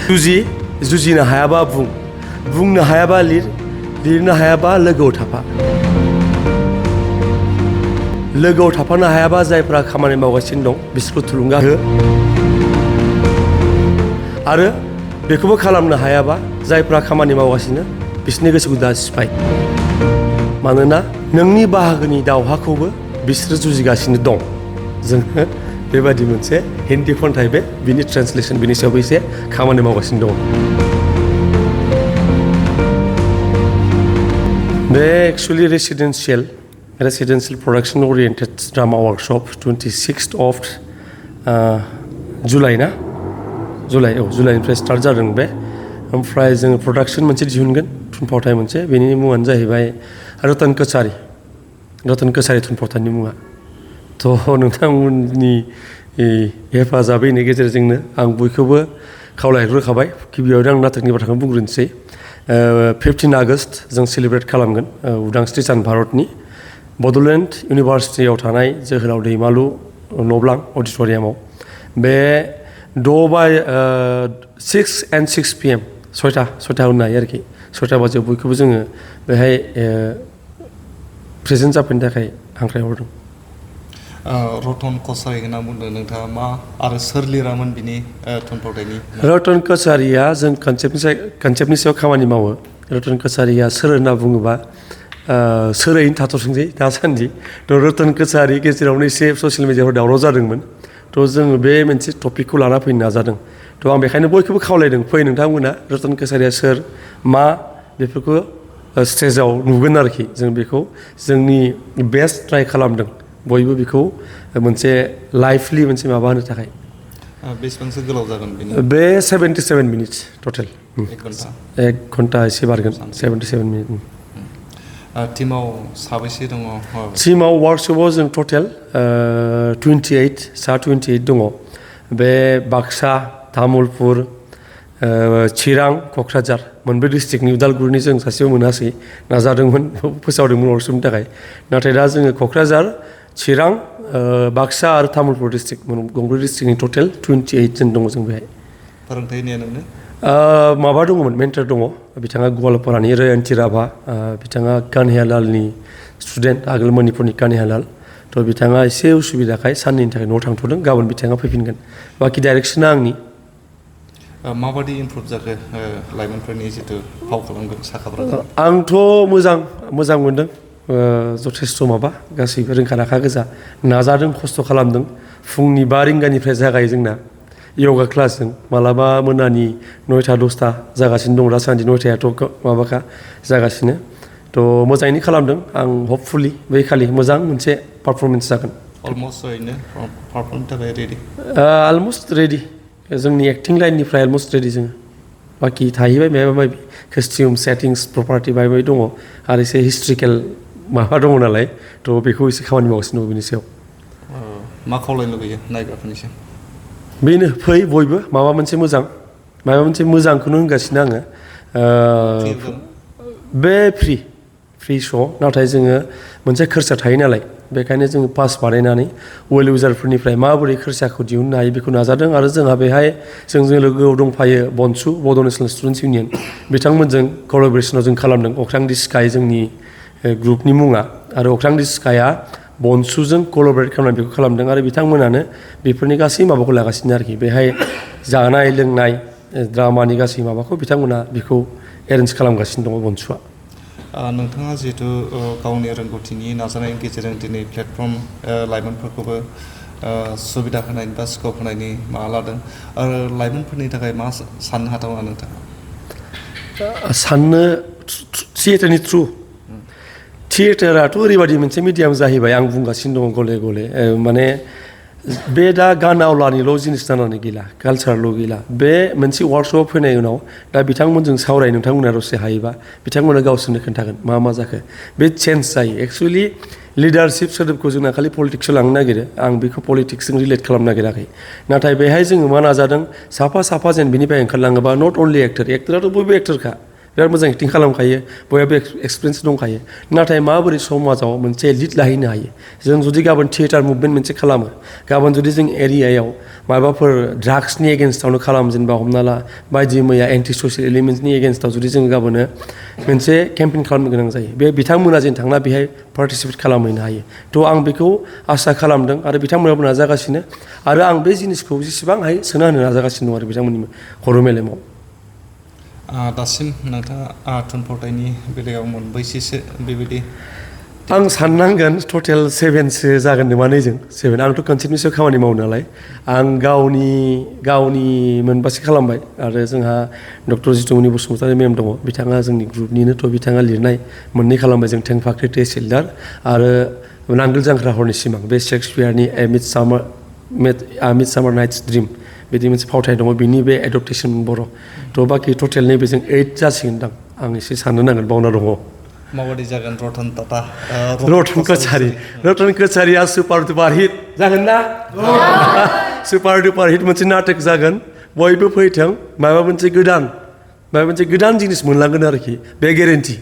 जुजिनो हायाबा बुंनो हायाबा लिरनो हायाबा लोगोआव थाफा लोगोआव थाफानो हायाबा जायफ्रा खामानि मावगासिनो दं बिसोरखौ थुलुंगा हो आरो बेखौबो खालामनो हायाबा जायफ्रा खामानि मावगासिनो बिसोरनि गोसोखौ दा सिफाय मानोना नोंनि बाहागोनि दावहाखौबो बिसोरो जुजिगासिनो दं जोङो बेबायदि मोनसे हिन्दी खन्थाइ बिनि ट्रेन्सलेसन बिनि सायावबो एसे खामानि मावगासिनो दं बे actually residential production oriented drama workshop 26th of July ना जुलाइनिफ्राय स्टार्ट जादों बे ओमफ्राय जोङो प्रडाक्सन मोनसे दिहुनगोन थुनफावथाय मोनसे बेनि मुङानो जाहैबाय रतन कछारी थुनफावथायनि मुङा थ' नोंथांमोननि हेफाजाबनि गेजेरजोंनो आं बयखौबो खावलायग्रोखाबाय गिबियावनो आं नाटकनि बाथ्राखौ बुंग्रोनोसै 15 आगस्ट जों सेलिब्रेट खालामगोन उदांस्रि सान भारतनि बड'लेण्ड इउनिभारसिटियाव थानाय जोहोलाव दैमालु न'ब्लां अडिट'रियामाव बे 6 and 6 PM 6टा होनो हायो आरोखि 6टा बाजियाव बयखौबो जोङो बेहाय प्रेजेन्ट जाफैनो थाखाय हांख्रायहरदों रतन कछारी होनना बुंदों नोंथाङा मा आरो सोर लिरामोन बिनि थुनफावथायनि रतन कछारीया जों कनसेप्टनि सायाव खामानि मावो रतन कछारीया सोर होनना बुङोबा सोरैनो थाथ'सोंसै दासान्दि थ' रतन कछारी गेजेरावनो एसे ससियेल मिडियाआव दावराव जादोंमोन थ' जोङो बे मोनसे टपिकखौ लाना फैनो नाजादों थ' आं बेखायनो बयखौबो खावलायदों फै नोंथांमोना रतन कछारीया सोर मा बेफोरखौ स्टेजाव नुगोन आरोखि जों बेखौ जोंनि बेस्ट ट्राइ खालामदों बयबो बेखौ मोनसे लाइभलि मोनसे माबा होनो थाखाय बेसेबांसो गोलाव जागोन बे 77 मिनिट्स टटेल 1 घन्टा एसे बारगोन 77 मिनिट टिमाव साबैसे दङ टिमाव वार्कशपआव जों टटेल 28 दङ बे बाक्सा तामुलपुर चिरां क'क्राझार मोनब्रै डिस्ट्रिक्टनि उदालगुरिनि जों सासेयाव मोनासै नाजादोंमोन फोसावदोंमोन वार्कशपनि थाखाय नाथाय दा जोङो क'क्राझार चिरां बाक्सा आरो तामुलपुर डिस्ट्रिक्ट गंब्रै डिस्ट्रिक्टनि टटेल 28 जन दङ जों बेहाय फोरोंथाय होनाया नोंनो माबा दङमोन मेन्टर दङ बिथाङा गवालपारानि रयन्ति राभा बिथाङा कान्हायालालनि स्टुडेन्ट आगोल मणिपुरनि कान्हायालाल थ' बिथाङा एसे उसुबिदाखाय साननैनि थाखाय न'आव थांथ'दों गाबोन बिथाङा फैफिनगोन बाखि डाइरेक्सना आंनि माबायदि इमप्रुभ जाखो लाइमोनफोरनि जिथु फाव खालामगोन साखाफोरा आंथ' मोजां मोनदों जथेस्थ' माबा गासैबो रोंखा राखा गोजा नाजादों खस्थ' खालामदों फुंनि 5 रिंगानिफ्राय जागायो जोंना यगा क्लासजों मालाबा मोनानि 9टा 10टा जागासिनो दं दासान्दि 9टायाथ' माबाखा जागासिनो थ' मोजाङैनो खालामदों आं हपफुलि बै खालि मोजां मोनसे पारफरमेन्स जागोन अलमस्ट ओरैनो पारफर्मनि थाखाय रेडि अलमस्ट रेडि जोंनि एक्टिं लाइननिफ्राय अलमस्ट रेडि जोङो बाखि थाहैबाय माबा कस्टिउम सेटिंस प्रपार्टि माबा दङ आरो एसे हिस्ट्रिकेल माबा दङ नालाय थ' बेखौ एसे खामानि मावगासिनो दङ बेनि सायाव मा खावलायनो लुगैयो नायग्राफोरनिसिम बेनो फै बयबो माबा मोनसे मोजांखौनो होनगासिनो आङो बे फ्रि श' नाथाय जोङो मोनसे खरसा थायो नालाय बेखायनो जोङो पास बानायनानै वेल इउजारफोरनिफ्राय माबोरै खरसाखौ दिहुननो हायो बेखौ नाजादों आरो जोंहा बेहाय जोंजों लोगोआव दंफायो बनसु बड' नेसनेल स्टुडेन्टस इउनियन बिथांमोनजों कलाबरेसनाव जों खालामदों अख्रां दि स्काइ जोंनि ग्रुपनि मुङा आरो अख्रां दि स्काइआ बनसुजों कलाबरेट खालामनानै बेखौ खालामदों आरो बिथांमोनानो बेफोरनि गासै माबाखौ लागासिनो आरोखि बेहाय जानाय लोंनाय ड्रामानि गासै माबाखौ बिथांमोना बेखौ एरेन्ज खालामगासिनो दङ बनसुआ नोंथाङा जिहेतु गावनि रोंगौथिनि नाजानायनि गेजेरजों दिनै प्लेटफर्म लाइमोनफोरखौबो सुबिदा होनायनि बा स्कप होनायनि माबा लादों आरो लाइमोनफोरनि थाखाय मा साननो हाथावना नोंथाङा साननो थियेटारनि थ्रु थियेटाराथ' ओरैबायदि मोनसे मिडियाम जाहैबाय आं बुंगासिनो दङ गले गले माने बे दा गान आवलानिल' जिनिस जानानै गैला कालसारल' गैला बे मोनसे वार्कशप फैनाय उनाव दा बिथांमोनजों सावराय नोंथांमोना दसे हायोबा बिथांमोना गावसोरनो खोन्थागोन मा जाखो बे चेन्ज जायो एक्सुवेलि लिडारशिप सोदोबखौ जोंना खालि पलिटिक्सआव लांनो नागिरो आं बेखौ पलिटिक्सजों रिलेट खालामनो नागिराखै नाथाय बेहाय जोङो मा नाजादों साफा जेन बिनिफ्राय ओंखारलाङोबा नट अनलि एक्टराथ' बयबो एक्टरखा बिराद मोजां एक्टिं खालामखायो बयहाबो एक्सपिरियेन्स दंखायो नाथाय माबोरै समाजाव मोनसे लिड लाहैनो हायो जों जुदि गाबोन थियेटार मुभमेन्ट मोनसे खालामो गाबोन जुदि जों एरियायाव माबाफोर ड्राग्सनि एगेन्स्टआवनो खालामो जेनेबा हमना ला बायदि मैया एन्टि ससियेल एलिमेन्ट्सनि एगेन्स्टआव जुदि जों गाबोनो मोनसे केम्पेइन खालामनो गोनां जायो बे बिथांमोना जेन थांना बेहाय पार्टिसिपेट खालामहैनो हायो थ' आं बेखौ आसा खालामदों आरो बिथांमोनाबो नाजागासिनो आरो आं बे जिनिसखौ जेसेबां हायो सोना होनो नाजागासिनो दं आरो बिथांमोननि खर' मेलेमाव दासिम नोंथाङा थुनफावथायनि बेलायाव मोनबैसेसो बेबायदि आं साननांगोन टटेल 7सो जागोन नामा नैजों 7 आंथ' कन्सेप्टनिसो खामानि मावो नालाय आं गावनि मोनबासो खालामबाय आरो जोंहा डक्टर जितुमनि बसुमतारी मेम दङ बिथाङा जोंनि ग्रुपनिनो थ' बिथाङा लिरनाय मोननै खालामबाय जों थेंफाख्रि तहसिलदार आरो नांगोल जांख्रा हरनि सिमां बे शेक्सपियारनि मिड सामार नाइट्स ड्रिम बिदि मोनसे फावथाय दङ बिनि बे एडप्टेसन बर' थ' बाखि टटेल नैबे जों 8 जासिगोनदां आं एसे साननो नांगोन बावना दङ माबायदि जागोन रतन कछारिया सुपार डुपार हिट जागोन ना सुपार डुपार हिट मोनसे नाटक जागोन बयबो फैथों माबा मोनसे गोदान जिनिस मोनलांगोन आरोखि बे गेरेन्टि